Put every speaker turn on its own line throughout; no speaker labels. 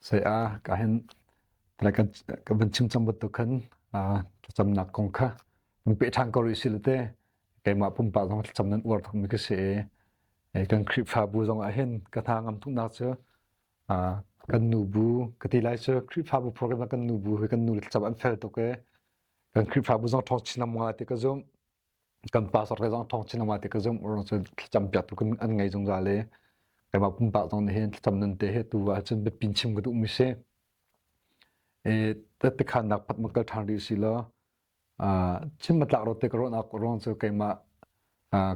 Saya ka hin kan ka van chim cang bantuk khan thlacamnak kong kha nan peh ṭhan ko rih si le te keimah pumpak zong thlacam nan uar tukmi ka si i kan Khrihfabu zong ah hin ka hna ngam tuknak cu kan nubu ka ti lai cu Khrihfabu program ah kan nubu hi kan nu le thlacam an fel tuk i kan Khrihfabu zong ṭhawng chin lengmang ti ka zumh. Kan pastor te zong ṭhawng chin lengmang ti ka zumh. Urang cu thlacam piaktu kan an ngei zungzal i keimah pumpak zong nih hin thlacam nun te hi tu ahcun biapin chim ka duhmi si. I tikhannak pat ma kal ṭhan rih si law chim ma tlak ro te ka ruahnak ruang cu keimah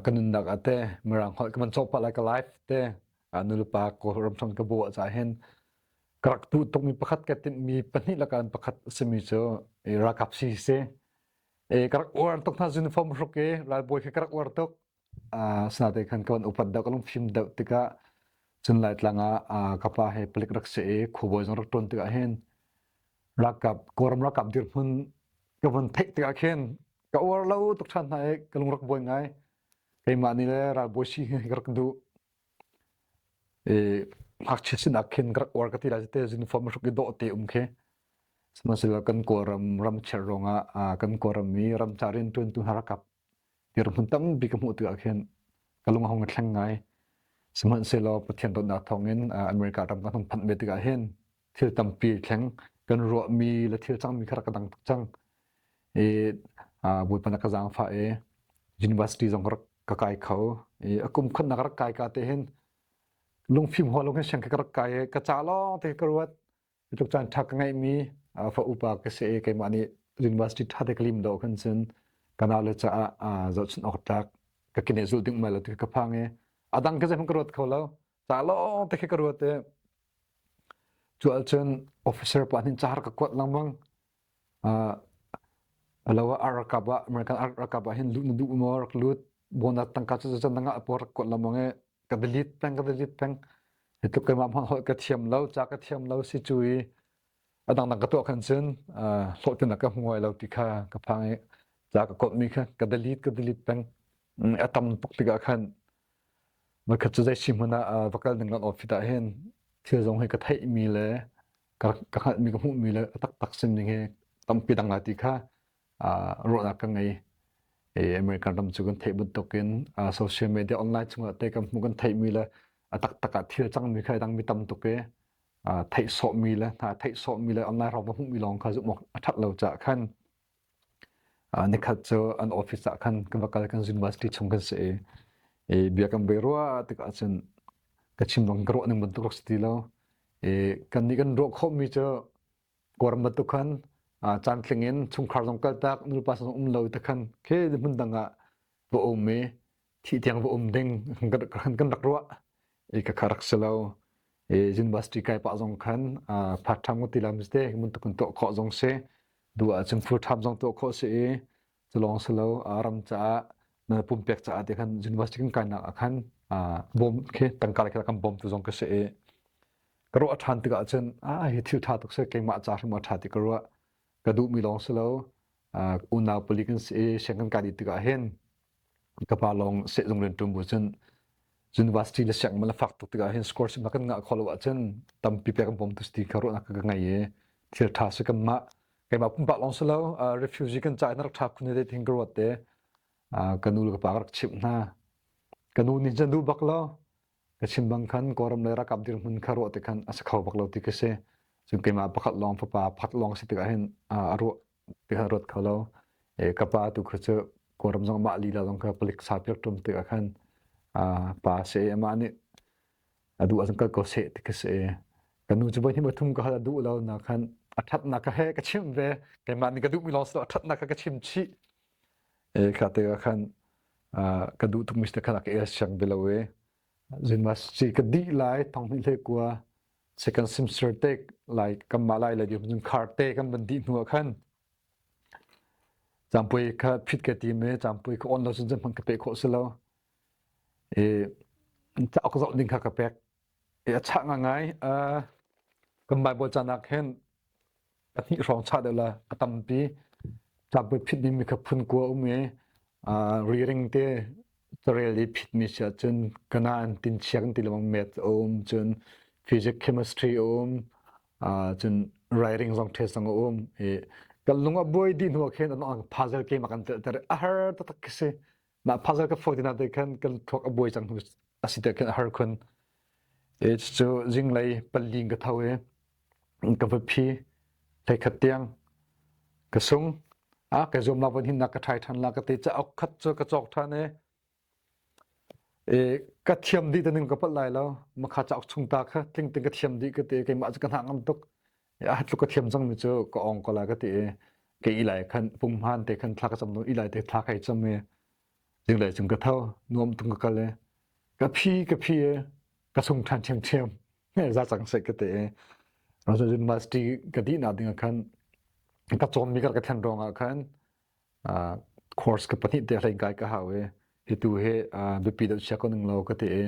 ka nunnak ah te mirang holh ka van cawk pah lai ka life te nulepa Kawlram hram ka bawh caah hin ka rak duh tukmi pakhat ka tinhmi pahnih lakah pakhat a simi cu ralkap si si. Ka rak uar tuk hna uniform hruk i ralbawi khi ka rak uar tuk. Asinain khan ka van upat deuh ka lungfim deuh tikah cun Laitlang ah ka pa he palik rak si i khuabawi zong rak ṭuan tikah hin ralkap Kawlram ralkap dirhmun ka vun theih tikah khin ka uar lo tuk ṭhan hna i ka lung rak buai ngai. Keimah nih le ralbawi si hi ka rak duh. I ngakchia sinak khin ka rak uar ka ti lai te uniform hruk i dawh te um khi. Sihmanhsehlaw kan Kawlram ramkhel ruangah kan Kawlram i ramca rianṭuantu hna ralkap dirhmun tampi ka hmuh tikah khin ka lung a hung thleng ngai. Sihmanhsehlaw Pathian dawtnak thawngin America ram kan hung phanh ve tikah hin thil tampi thleng kan ruahmi le thil cangmi kha rak ka dang tuk cang. I Bawipa na ka zaangfah i university zong ka rak ka kai kho. I a kum khatnak rak kai ka te hin lungfim hua lung hin siang ka rak kai i ka ca lawng te ka ruat. Tluk caan ṭha ka ngeihmi fa upa ka si i keimah nih university ṭha te ka lim dawh khan cun ka naule caah zohchunh awk tlak ka kine zulh ding mai lo ti ka phang i a dang ka zeihmanh ka ruat kho lo. Ca lawng te khi ka ruat i cu ahcun officer pa nih ca ka kuat lengmang. Alo ah ralkap ah American ralkap ah hin luh na duh maw rak lut bonus tangka cu cun na ngah pawl rak kuat lengmang i ka delete peng ka delete peng hi tluk keimah hmanh holh ka thiam lo ca ka thiam lo si cu i a dangdang ka tuah khan cun hlawhtlinnak ka hmu ngai lo ti kha ka phang i ca ka kuatmi kha ka delete ka delete peng a tam tuk tikah khan voikhat cu zei si hmun ah va kal ning kan office ah hin thil zong hi ka theihmi le ka ka hngalhmi ka hmuhmi le a taktak sining hi tampi dang lai ti kha ruahnak ka ngei. American ram cu kan theih bantukin social media online chungah te kan hmuh kan theihmi le a taktak ah thil cangmi kha dangmi tam tuk i theih sawhmi le hna theih sawhmi le online ram hmuhmi lawng kha zumh awk a ṭhat lo caah khan nikhat cu an office ah khan kan va kal kan university chung kan si i bia kan bei ruah tikah cun ka chim bang ka ruah ning bantuk rak si ti lo i kan nih kan ruah khawhmi cu Kawlram bantuk khan caantling in chungkhar zong kaltak nulepa zong um lo te khan khi hmun dang ah va um i thih tiang va um ding kan rak ruah i ka kha rak si lo i university kai pah zong khan part time ti lam te mun tukun tuah khawh zong si duh ahcun full time zong tuah khawh si i cu lawng si lo ram caah na pumpek caah te khan university kan kainak ah khan bawm khi tangka le kan bawm tu zong ka si i ka ruah ṭhan tikah cun ah hi thil ṭha tuk si keimah ca hrim ah ṭha ti ka ruah ka duhmi lawng si lo unau pali kan si i siang kan kai dih tikah hin ka pa lawng sehzung rian ṭuan bu cun university le sianginn man a fak tuk tikah hin scholarship na kan ngah khawh lo ahcun tampi pek an bawm tu ti kha ruahnak ka ngei i thil ṭha si kanmah keimah pumpak lawng si lo refugee kan ca in rak ṭha khun te thing ka ruat te ka nu le ka pa ka rak chimh hna ka nu nih cun duh bak lo ka chim bang khan Kawlram le ralkap dirhmun kha ruah ti khan a si kho bak lo ti ka si cun keimah pakhat lawng fapa pakhat lawng si tikah hin a ruah ti khan ruat kho lo e ka pa tu kha cu Kawlram zong mah lila zong kha palik sa piak tum tikah khan pa se amah nih a duh ahcun kal ko seh ti ka si ka nu cu voi hnih thum ka hal a duh lo na khan a ṭhatnak ka he ka chimh ve keimah nih ka duhmi lawng si lo a ṭhatnak kha ka chim chih e kha tikah khan ka duh tukmi si khan a ka el siang ve lo i university ka dih lai thong hnih hle kua second semester te lai kanmah lai lai dih khar te kan van dih hnu ah khan campui kha phit ka tim i campui ka on lo cun hmang ka pe khawh si lo i cauk zoh ding kha ka pek i a chah ngai kan Bible canak hin pahnih hrawng chah deuh la a tampi campui phit dingmi kha phun kua um i riring te carel i phitmi si ahcun kanan tinchia kan ti lengmang math a um cun physics chemistry a um. Cun writing zong test zong a um i kan lung a buai dih hnu ah khin an puzzle game a kan telter a har taktak khi si. Mah puzzle ka fawi tina te khan kan thluak a buai cang hnu a si te khin a har khun. E cu zinglei paling ka tho i ka va phi theikhat tiang ka sung a ka zuam la von hin nak ka ṭhai ṭhan la ka te cauk khat cu ka cawk ṭhan i e ka thiam dih taning ka palh lai lo makha cauk chung ta kha tling ting ka thiam dih ka te keimah cu ka hna ngam tuk a tluk ka thiam cang mi cu ka ong ko la ka ti i ka i lai khan pumhan te khan thla ka cam i lai te thla kai cam i zinglei cung ka tho nuam tung ka kal i ka phi ka phi i ka sung ṭhan ṭhiamṭhiam za cang seh ka ti i university ka dih nak ding ah khan ka cawnmi ka ka thlen ruang ah khan course ka pahnih te hlei kai ka hau i hi tu hi biapi deuh chia ko ning lo ka ti i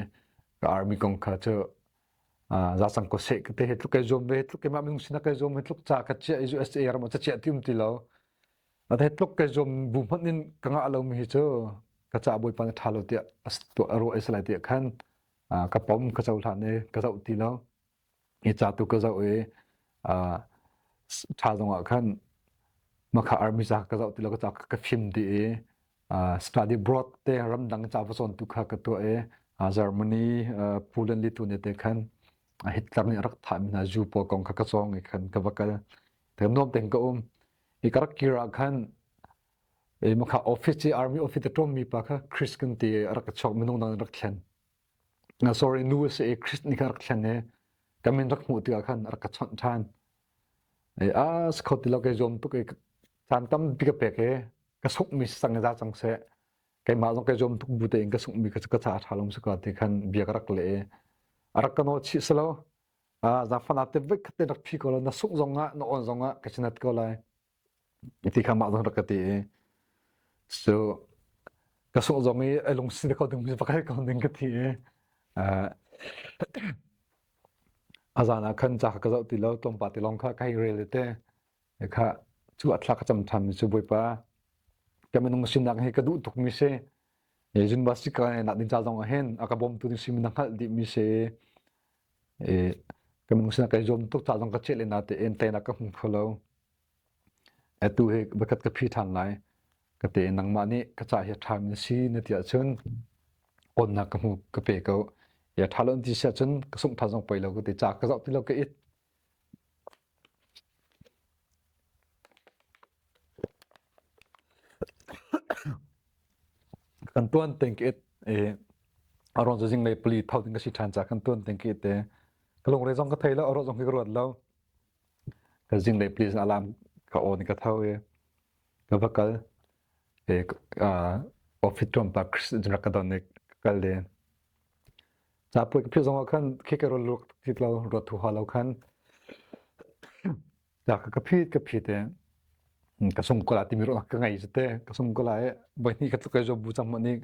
ka army kong kha cu za cang ko seh ka ti hi tluk kai zuam ve tluk keimah minung sinak kai zuam hi tluk ca ka chiah i USA ram ah ca chiah ti um ti lo a tluk kai zuam bu hmanh in ka ngah lo mi hi cu ka ca bawipa na ṭha lo tiah a ruah i salai tiah khan ka pom ka cohlan i ka zoh ti lo i ca tu ka zoh i ṭha zong ah khan makha army ca ka zoh ti lo ka ca ka fim dih i study abroad te ramdang ca va cawn tu kha ka tuah i Germany Poland Lithuania te khan Hitler nih a rak thahmi hna Jew pawl kong kha ka cawng i khan ka va kal te nuam tein ka um i ka rak kir ah khan i makha office i army office a ṭawmmi pa kha Chris kan ti i a rak ka chuak minung dang rak thlen na sorry nu a si i Chris nih khan rak thlen i ka min rak hmuh tikah khan a rak ka chawnh ṭhan i a si kho ti lo kai zuam tuk i caan tampi ka pek i ka sungh mi sang za cang seh keimah zong kai zuam tuk bu tein ka sungh mi ka ka ca a ṭha lo si ka ti khan bia ka rak leh i a rak ka nawl chih si lo zaangfahnak te vek khat te rak phi ko lo na sungh zong ah na on zong ah ka sinat ko lai ti kha mah zong rak ka ti i so ka sungh zong i a lungsi ko ding mi pakhat ko ding ka ti i a zan ah khan ca ka zoh ti lo tlawmpal ti lawng kha ka hei rel te kha cu a thla ka cam than mi cu bawipa ka minung sinak hi ka duh tuk mi si university ka nak ding ca zong ah hin a ka bawmtu ding si mi na hngalh dih mi si i ka minung sinak kai zuam tuk ca zong ka ceh le na tein teinak ka hmu kho lo Atu hi voikhat ka phi ṭhan lai. Ka te nangmah nih ka ca hi a ṭhami na si na ti ahcun awnnak ka hmu ka pe ko. Ya ṭha lo an ti si ahcun ka sungh ṭhan zong poi lo ka ti. Ca ka zoh ti lo ka it. Kan tuan teng ka it. E, aron cu zinglei pali tho ding ka si ṭhan ca kan tuan teng ka it e. Ka lungre zong ka thei lo, aro zong hi ka ruat lo. Ka zinglei please alarm ka on i ka tho i ka va kal i office tuan pa rak ka don i ka kal len. Capuai ka phih zong ah khan khi ka ruat ti lo ruat thu ha lo khan ca ka ka phit ka phit i ka sung ko la timi ruahnak ka ngei te ka sung ko la i voihnih ka tluk kai job bu cang hmanh nih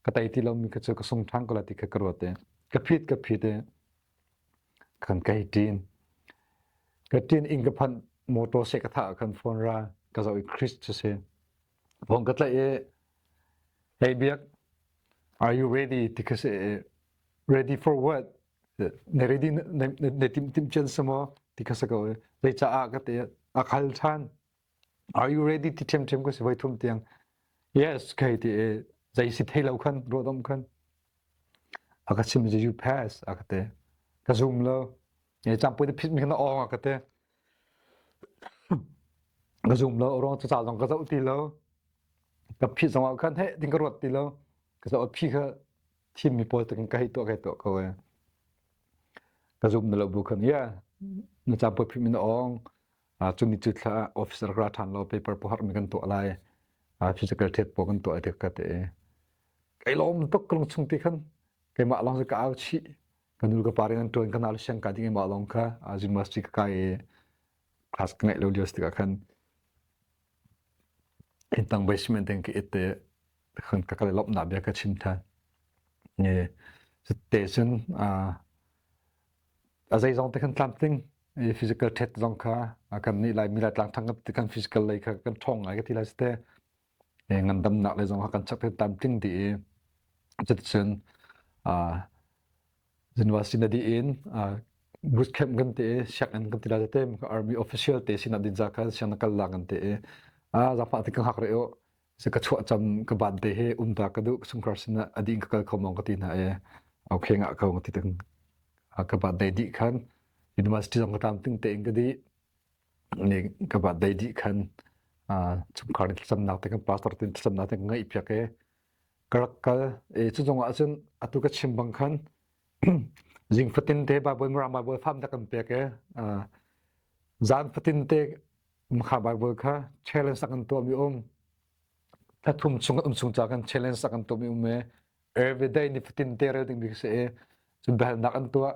ka tei ti lomi ka cu ka sung ṭhan ko la ti kha ka ruat i ka phit ka phit i Kan ka hei ṭin. Ka ṭin inn ka phanh motor seh ka thah ah khan phone ra ka zoh i Chris cu si. Phone ka tlaih i Hey Biak, are you ready? ti ka si i ready for what? Na ready na na tim tim cian si maw? ti ka si ko i zeicaah ka ti a khal ṭhan. Are you ready ti ṭhiamṭhiam ka si voi thum tiang. Yes ka hei ti i zei si thei lo khan ruahdom khan A ka chim you pass a ka ti. Ka zum lo. E campui na phit mi na awng a ka ti. Ka zum lo ruang cu ca zong ka zoh ti lo. Ka phit zong ah khan he ding ka ruat ti lo. Ka zoh phi kha thim mi pawl takin ka hei tuah ka hei tuah ko e. Ka zum na lo bu khan yeah na campui phit mi na awng. Cu ni cu thla officer ra ṭhan lo paper po har mi kan tuah lai. Physical test po kan tuah tik ka ti. Kai lawm tuk ka lungchung ti khan keimah lawng cu ka au chih ka nu ka pa rian an ṭuan ka nau le siang ka ding keimah lawng kha university ka kai i class ka ngeih lo lio si tikah khan inntang basement in ka it i khan ka kal i lawmhnak bia ka chim ṭhan. Te cun a zeizong te khan tlamtling i physical test zong kha kan nih Laimi Laitlang ṭhang kan physical lei kha kan ṭhawng ngai ka ti lai si te. Ngandamnak lei zong kha kan chak te tlamtling dih i cuticun university na dih in. Boot camp kan ti i sianginn kan ti lai te army official te sinah din za khan siang na kal la kan ti i a zafa ti ka hngak rih u si ka chuah cam ka ban te he um ta ka duh chungkhar sinah a ding ka kal kho mong ka ti hna i okay ngah ko ti tang ka bat dei dih khan university zong ka tam ting tein ka di ni ka bat dei dih khan chungkhar ni thlacamnak te kan pastor tin thlacamnak te ka ngaih piak i ka rak kal i cu zong ah cun atu ka chim bang khan Zing fatin te Bible Mirang Bible fam ta kan pek e. Zan fatin te makha Bible kha challenge kan tuah mi um. Thathum chung um chung cha kan challenge kan tuah mi um e. Every day ni fatin te rel ding bi se e. Cun bahalnak an tuah.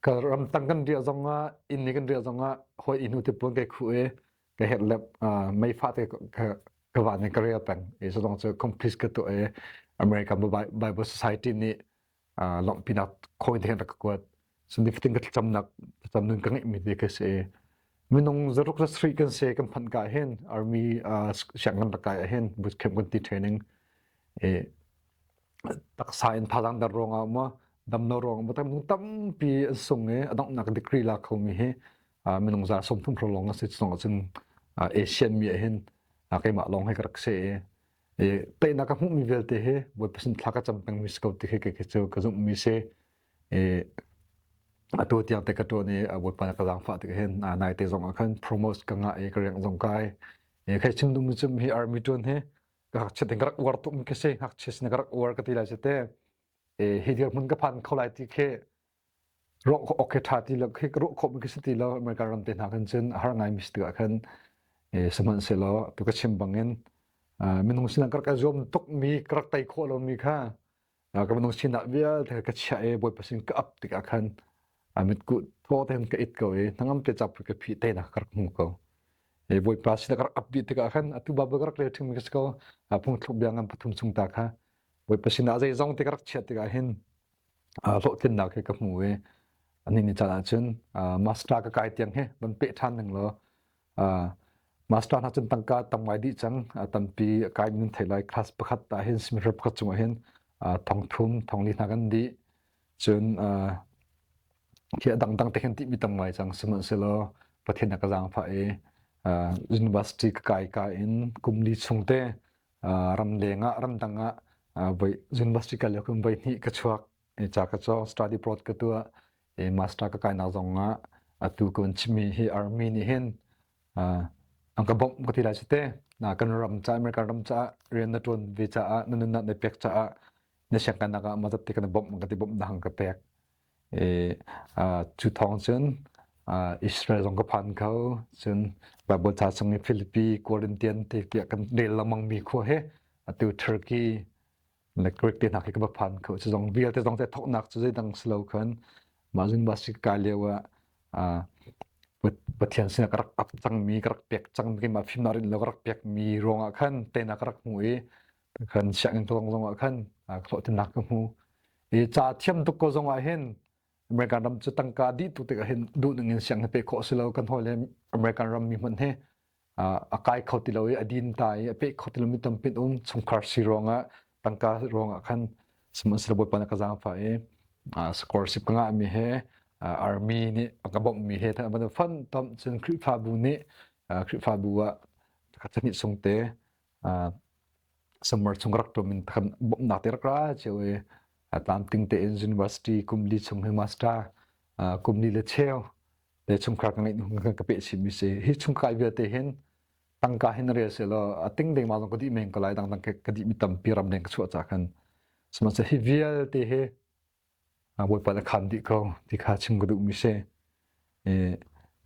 Ka ram tang kan ria zong ah inn ni kan ria zong ah hoi inu te puan kai khu e. Ka het lep mei fa te ka van in ka rel peng. E so dong cu complete ka tuah e. American Bible Society nih lawmhpinak khawi te rak ka kuat. So nifatin ka thlacamnak thlacam nun ka ngeihmi te ka si. Minung zaruk za sarih kan si kan phanh ka hin army sianginn rak kai ah hin boot camp kan ti training e taksa in thazang dar ruangah maw damlo ruangah maw tam tampi an sung i a donghnak degree la khomi hi minung za 30 hrawng lawng a si chung ahcun Asian mi ah hin keimah lawng hi ka rak si i Teinak ka hmuhmi vialte hi Bawipa sin thla ka cam pengmi si ko ti khi kei cu ka zumhmi si. Atu tiang te ka ṭuan i Bawipa na ka zaangfah tik hin naite zong ah khan promote ka ngah i ka riang zong kai. Khai chim duhmi cu hi army ṭuan hi ka ngakchia ka rak uar tukmi khi si. Ngakchia sin ka rak uar ka ti lai si te. Hi dirhmun ka phan kho lai ti khi ruah khawh awk hi ṭha ti lo khi ka ruah khawhmi khi si ti lo American ram te hna khan cun a har ngaimi si tikah khan sihmanhsehlaw tu ka chim bangin minung sinah ka rak i zuam tukmi ka rak tei khawh lomi kha ka minung sinak vialte ka chiah i Bawipa sin ka ap tikah khan mitkuh thaw tein ka it ko i hnangam te cap ka phih teinak ka rak hmu ko. Bawipa sinah ka rak ap dih tikah khan atu Bible ka rak rel ṭhingmi ka si ko phungthluk bia ngan pathum chung ta kha Bawipa sinah zeizong te ka rak chiah tikah hin hlawhtlinnak hi ka hmu i ani ni caan ahcun master ka kai tiang hi van peh ṭhan ning law master hna cun tangka tam ngai dih cang tampi kai min thei lai class pakhat ah hin semester pakhat chungah hin thong thum thong li hna kan dih cun khi a dangdang te khin tihmi tam ngai cang sihmanhsehlaw Pathian a ka zaangfah i university ka kai ka in kum li chung te ramleng ah ramdang ah voi university kal lio voi hnih ka chuak i ca ka cawng study abroad ka tuah i master ka kainak zong ah atu ka van chimmi hi army nih hin an ka bawmh ka ti lai te na kan ram ca American ram caah rian na tuan ve caah na nunnak na pek caah na siangkannak ah mazat te kan bawmh ka ti bawmh na hang ka pek Cu thawng cun Israel zong ka phan kho. Cun Baibal ca chung i Philippi, Corinthian ti tiah kan rel lengmangmi khua hi atu Turkey le Greek te hna khi ka va phan kho. Cu zong vialte zong te thawknak cu zeidang si lo khan mah university ka kai lio ah Pathian sinah ka rak ap cangmi, ka rak pek cangmi, keimah fimnak rin lo ka rak pekmi ruangah khan teinak ka rak hmu i khan sianginn ka zong ah khan hlawhtlinnak ka hmu. I ca thiam tuk ko zong ah hin American ram cu tangka dih tuk tikah hin duh ning in siang pe khawh si lo kan hawi le American ram mi hmanh hi a kai kho ti lo i a din ta i a pe kho ti lo mi tampi um chungkhar si ruangah tangka ruangah khan sihmanhsehlaw Bawipa na ka zaangfah i scholarship ka ngah mi he army nih a ka bawmh mi he van fun tom cun Khrihfabu nih Khrihfabu ah ka sung te summer chung rak tum in kan bawmhnak te rak ra cio i tlamtling tein university kum li chung hi master kum li le cheu te chungkhar ka ngeih ka pe chim mi si hi chungkai vialte hin tangka hin rel se law a ting ding ma zong ka dih men ko lai dang dang ka dih mi tampi ram deng ka chuah cha khan sihmanhsehlaw hi vialte hi Bawipa na khaan dih ko ti kha chim ka duhmi si.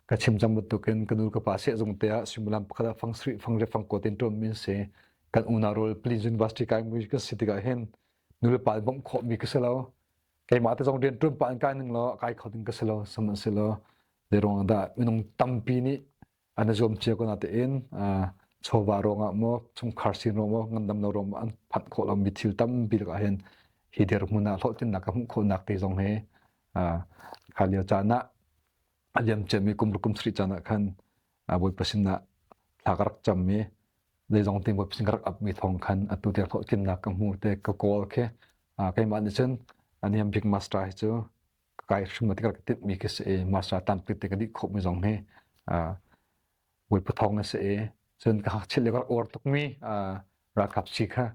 Ka chim cang bantukin ka nu ka pa sehzung te ah suimilam pakhat ah fang sarih fang le fang kua ten ṭuanmi an si. Kan unau rual Police University kai mui kan si tikah hin nu le pa in bawmh khawhmi ka si lo. Keimah te zong rian ṭuan pah in kai ning law kai kho ding ka si lo. Sihmanhsehlaw zei ruangah dah minung tampi nih an i zuam cio ko natein chawva ruangah maw chungkhar sin ruang maw ngandam lo ruang maw an phanh khawh lomi thil tampi lakah hin hi dirhmun ah hlawhtlinnak ka hmuh khawhnak te zong hi kha lio caan ah a liam ciami kum kum sarih caan ah khan Bawipa sinah thla ka rak cam i zeizong te Bawipa sin ka rak apmi thawng khan atu tiang hlawhtlinnak ka hmu te ka kawl khi keimah nih cun a niam bik master hi cu. kai hrim ti ka timh mi khi si i master tampi te ka dih khawh mi zong hi Bawipa thawng a si i cun ka ngakchia lio ka rak uar tukmi ralkap si kha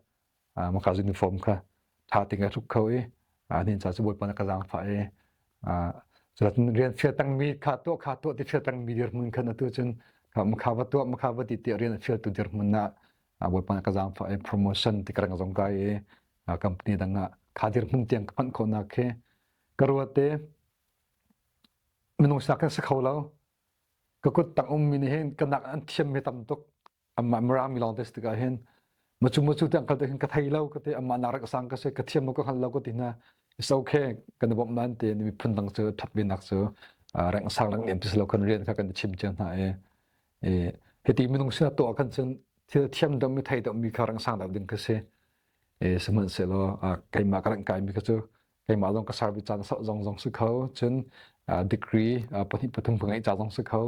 maka uniform kha ṭha tein ka hruk kho i nihin ca cu Bawipa nih ka zaangfah i cun rian fial pengmi kha tuah kha tuah ti fial pengmi dirhmun khan atu cun makha va tuah makha va ti tiah rian a fialtu dirhmun ah Bawipa nih ka zaangfah i promotion ti ka reng zong kai i company dang ah kha dirhmun tiang ka phanh khawhnak khi ka ruat i minung sinak kan si kho lo. Ka kut tang ummi nih hin ka nak an thiammi tam tuk. Amah Mirang mi lawng te si tikah hin macu macu tiang kal te hin ka thei lo ka ti amah nak rak sang ka si ka thiam lo ka hngal lo ka ti hna. It's okay kan i bawmh nain ti miphun dang cu that ve nak cu reng sang reng niam ti si lo kan rian kha kan i chim cio hna i hiti minung sinah tuah khan cun thil thiam deuh mi thei deuh mi kha reng sang deuh ding ka si. Sihmanhsehlaw keimah ka reng kai mi kha cu keimah zong ka service caan a zong zong si kho cun degree pahnih pathum ka ngeih ca zong si kho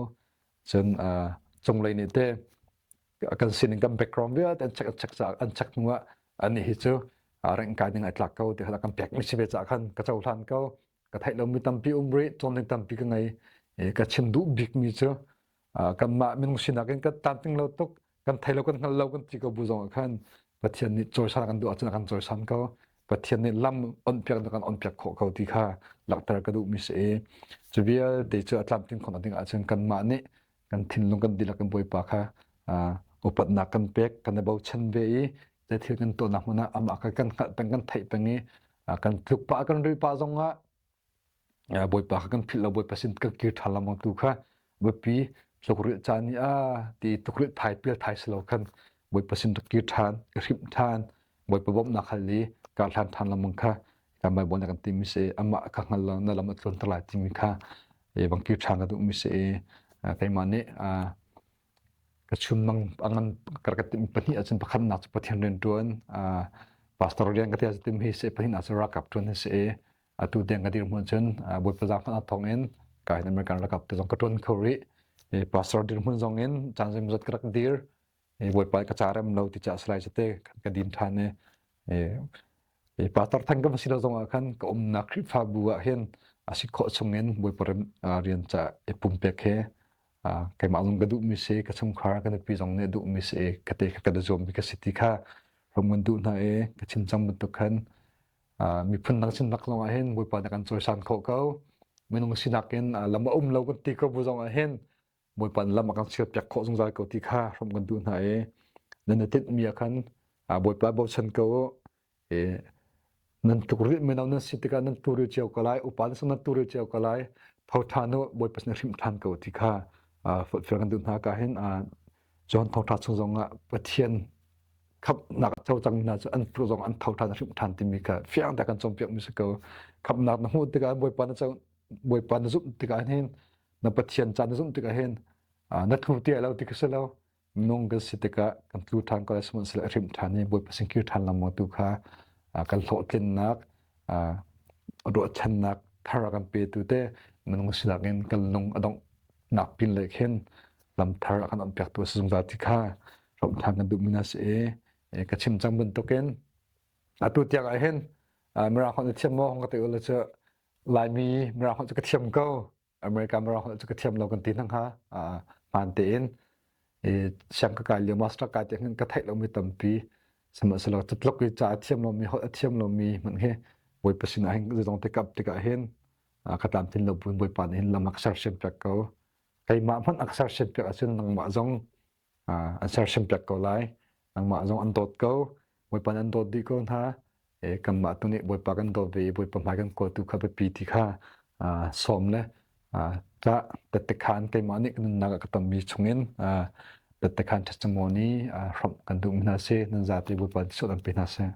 cun cunglei nih te kan sining kan background vialte an check an check ca an check hnu ah anih hi cu rank kai ding ai tlak ko ti kha kan pek mi si ve ca khan ka cohlan ko ka theih lomi tampi um rih cawn ding tampi ka ngei ka chim duh bik mi cu kanmah minung sinak in kan tlamtling lo tuk kan thei lo kan hngal lo kan ti ko bu zong ah khan Pathian nih cawisan kan duh ahcun a kan cawisan ko Pathian nih lam onpiak na kan onpiak khawh ko ti kha langhter ka duhmi si i cu vialte cu a tlamtling khawh ding ahcun kanmah nih kan thinlung kan dihlak in Bawipa kha upatnak kan pek kan i bochan ve i zei thil kan tuahnak hmun ah amah kha kan hngalh peng kan theih peng i kan tluk pah kan ri pah zong ah Bawipa kha kan philh lo Bawipa sin kan kir ṭhan lengmang tu kha biapi tlukrilh caan i a ti tlukrilh thai pial thai si lo khan Bawipa sin rak kir ṭhan i hrimh ṭhan Bawipa bawmhnak hal i kar hlan ṭhan lengmang kha kan Baibal nih a kan timi si amah kha hngal lo na lam a tluanter lai timi kha bang kir ṭhan ka duhmi si i keimah nih ka chunmang a ngan ka timh pahnih ahcun pakhatnak cu Pathian rian ṭuan pastor rian ka ti ahcun tim hi si pahnihnak cu ralkap ṭuan hi si i atu tiang ka dirhmun cun Bawipa zaangfahnak thawng in ka hin American ralkap te zong ka ṭuan kho rih. Pastor dirhmun zong in caan zeimawzat ka rak dir. Bawipa ka ca rem lo ti caah salai te ka din ṭhan i pastor thang ka va si lo zong ah khan ka umnak Khrihfabu ah hin a si khawh chung in Bawipa rian ca i pumpek he keimah zong ka duhmi si ka chungkhar ka nupi zong nih duhmi si ka te kha ka zuammi ka si ti kha rom kan duh hna i ka chim cang bantuk khan miphun dang sin lak zong ah hin Bawipa nih kan cawisan khawh ko. Minung sinak in lam a um lo kan ti ko bu zong ah hin Bawipa nih lam a kan sialpiak khawh zungzal ko ti kha hrawmh kan duh hna i nan i tinhmi ah khan Bawipa bochan ko u. I nan tlukrilh mino nan si tikah nan turil cio ko lai, upa nan nan turil cio ko lai. Tho ṭhan u, Bawipa sin hrimh ṭhan ko ti kha forhfial kan duh hna ka hin John thawngṭha chung zong ah Pathian khamhnak a co cangmi hna cu an tluk zong an tho ṭhan a hrimh ṭhan timi kha fiang te kan cawnpiakmi si ko. Khamhnak na hmuh tikah Bawipa na co Bawipa na zumh tikah hin na Pathian ca na zumh tikah hin na tlu ti lo ti kha si lo. Minung kan si tikah kan tlu ṭhan ko lai sihmanhsehlaw a hrimh ṭhan i Bawipa sin kir ṭhan lengmang tu kha kan hlawhtlinnak ruahchannak thar a kan petu te minung sinak in kan lung a donghnak pin le khin lam thar a kan onpiaktu a si zungzal ti kha hrawmṭhan kan duhmi hna si i ka chim cang bantukin atu tiang ah hin Mirang holh na thiam maw hong ka ti ulaw cu Laimi Mirang holh cu ka thiam ko America Mirang holh cu ka thiam lo kan ti hna hnga hmaan tein siang ka kai lio master kai te hin ka theih lomi tampi sihmanhsehlaw catluk i ca a thiam lomi holh a thiam lomi hmanh hi Bawipa sinah hin zeizong te kap tikah hin ka tlamtlin lo buin Bawipa nih hin lam a ka sersiam piak ko keimah hmanh a ka sersiam piak ahcun nangmah zong an sersiam piak ko lai nangmah zong an dawt ko Bawipa an dawt dih ko hna kanmah tu nih Bawipa kan dawt ve i Bawipa hmai kan kawl tu kha biapi ti kha sawm le ca tettekhan keimah nih nunnak ah ka tonmi chungin tettekhan testimony hrawmh kan duhmi hna si nan zapi Bawipa sual an pe hna seh.